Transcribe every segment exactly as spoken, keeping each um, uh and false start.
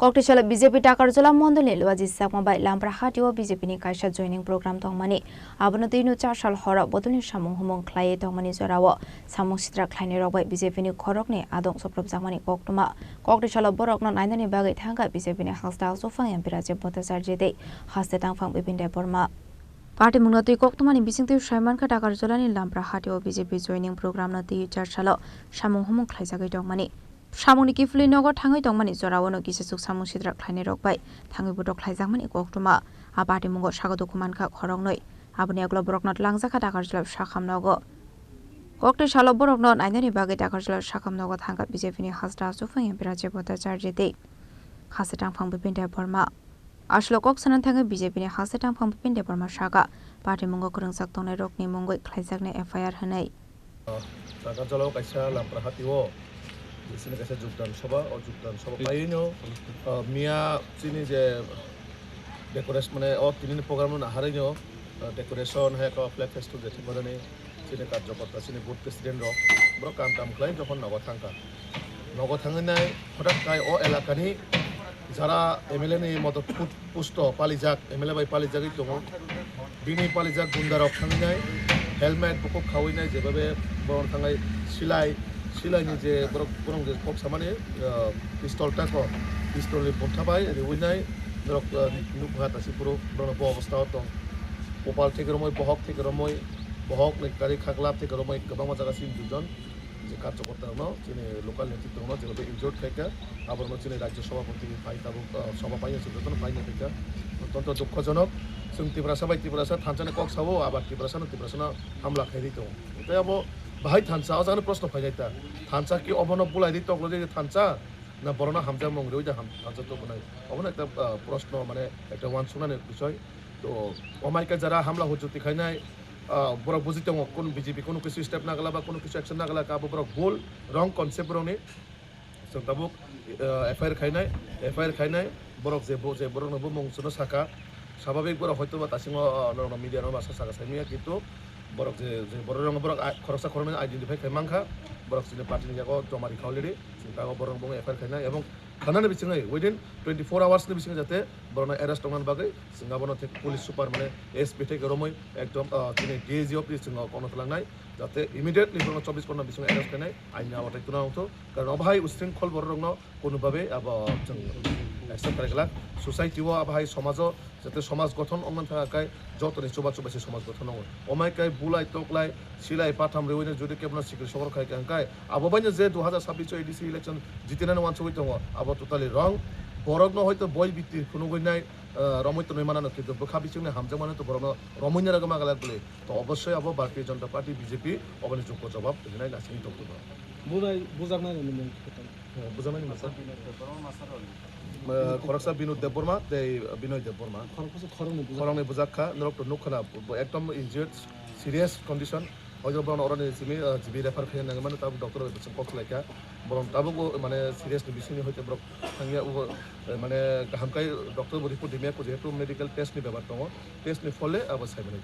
Koktisalo B J P Takarjala mondolni Luaji Chakma bai Lamprahatio B J P ni kaisa joining program tongmani. Abono twi no char sal horo bodolni samung humung khlaiwi tongmani jorao samung sitra khlainai rok bai B J P ni khoroknwi adong soprobjakmani koktwma. Koktisalo borokno nainani bagwi thangkha B J P ni hasta Aswk Phang M P Rajib Bhattacharya tei haste tangphang Bipin Debbarma. Party mungno twi koktwmani bisingtwi swimangkha Takarjalani Lamprahatio B J P joining program no twi char salo samung humung khlaijagwi tongmani. Samungni kiphilwi nogo thangwi tongmani jorao no kisachuk samung sitra khlainai rok bai thangwi botok khlaijakmani koktwma. A party mungo sago dukhu mankha khoroknwi. Aboni yagulo borokno twlangjakha Takarjala sakham nogo. Koktisalo borokno nainani bagwi Takarjala sakham nogo thangkha B J P ni hasta Aswk Phang M P Rajib Bhattacharya tei haste tangphang Bipin Debbarma. Aswk kok sanani thangwi B J P ni haste tangphang Bipin Debbarma sakha, party mungo kwrwngjak tongnai rokni mungwi khlaijaknai F I R hwnwi. Takarjala o kaisa Lamprahatio, jesini kaisa jogdan sabha, o jogdan sabha paino, ah, miya chini je decoration, mane, o tinini program no naharino, ah, decoration hai ka flag festival je thik mani chini karjokorta, chini booth president rok, borok kam tam khlai jokhon nogo thangkha. Nogo thangwi nai hothat kai o elakani jara M L A ni modot put-, pusto palijak, M L A bai palijagwi tongo. Bini palijak gunda rok thangwi nai helmet bukhuk khawi nai, jebabe borok thangai silai, silai ni je borok, borok je kok samani, ah, pistol tako, pistol ni bumtha bai riwi nai norok, ah, nukha tasi borok, borok bo obostha o tong. Kopal thik romwi, bohok thik romwi, bohok ni kari khakla thik romwi kwbangma jaga sini duijon. Je karjokorta rokno, chini local netrito rokno, je injured khaikha, aborokno chini rajya sabhapati bai tabuk, ah, sabha pai se jotono pai nai khaikha. Otyonto dukhojonok, chwng Tiprasa bai Tiprasa thansa ni kok sao, abar Tiprasa no Tiprasa no hamla khairi tongo. Tei abo bahai thansa, o jaga no proshno phainai ta. Thansa ki obono bulai ri toklo je thansa, na borokno hamjakmung riwi de ham-, thansa tubunai? Obono ekta, ah, proshno, mane ekta uansuknani bisoi. To, omaika jara hamla hujuti khainai, ah, borok buji tongo, kun B J P kunu kisu step nagala ba kunu kisu action nagala ka, abo borok bul, wrong concept borokni. Chwng tabuk, ah, F I R khainai, F I R khainai, borok je bo-, je borokno bumung chwngno saka, sababik borok hoito ba tasingo, ah, norokno media rok masa saka sai manya, kintu borok je, je borok rokno borok, ah, khoroksa khoroknwi identify khai mankha, borok chini party ni yago joma rikha already, chwng tabuk borok bumung F I R khainai, ebong Khanani bisingwi within twenty four hours ni bisingo jate borokno arrest tongnani bagwi chwng abono thek police super mane S P thek romwi ekdom, ah, chini D I G office chwng kokno twlangnai, jate immediately borokno chobbish ghonta bisingo arrest khainai, aini awatai tuna wngthok. Karon obo hai usringkhol borok rokno kunu babe abo chwng accept khlai glak. Society o abo hai somajo jate somaj gothon wngmani thangkhe jotoni chubachu bai se somaj gothon wngo. Omai kai bulai toklai silai patham riwino jodi kebono sikri sokro khai kha hwnkhe abo baino je dui hazar sabbish o A D C election jitinani wansugwi tongo, abo totally wrong. Borokno hoito boi biti phunugwi nai, ah, romwi tonwi manano, kintu bwkha bisingni hamjakmano to borokno romwi nai rwgwi magalak bwlwi. To obossoi abo Bharatiya Janata Party, B J P oboni jokto jawab rinai nasingwi tongthogo. Bujai-, bujaknai ni mung khe tong? Eh, bujaknai ni masa? Eh, khoroksa Binod Debbarma tei Binoy Debbarma. Khoroksa khoroknwi bujak. Khoroknwi bujak kha, norok to nukha na, bo ekdom injured, serious condition. Hoito borokno oroni simi, eh, G B refer khaina nangmani, tabuk doctor bai bwswk kok khlaikha. Borok tabuk bo, mane, serious ni bisingni hoite borok thangya, ubo, eh, mane, kaham khai doctor bo report rimya kho, jehetu medical test ni bepar tongo, test ni phole abo saimani.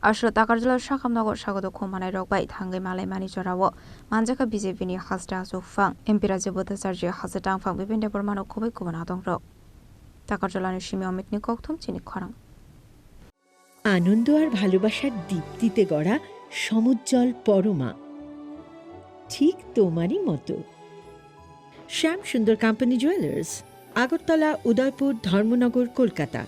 Aswk Takarjala sakham nogo sagodo khum manai rok bai thangwi malai mani jorao manjakha B J P ni hasta Aswk Phang, M P Rajib Bhattacharya, hasta tangphang Bipin Debbarma no khobwi kubun adong rok. Takarjala ni simi Amit ni kokthum chini khorang. আনন্দ আর ভালোবাসার দীপ্তিতে গড়া সমুজ্জ্বল পরমা, ঠিক তোমারই মতো। শ্যাম সুন্দর company jewellers, Agartala, উদয়পুর, ধর্মনগর, কলকাতা।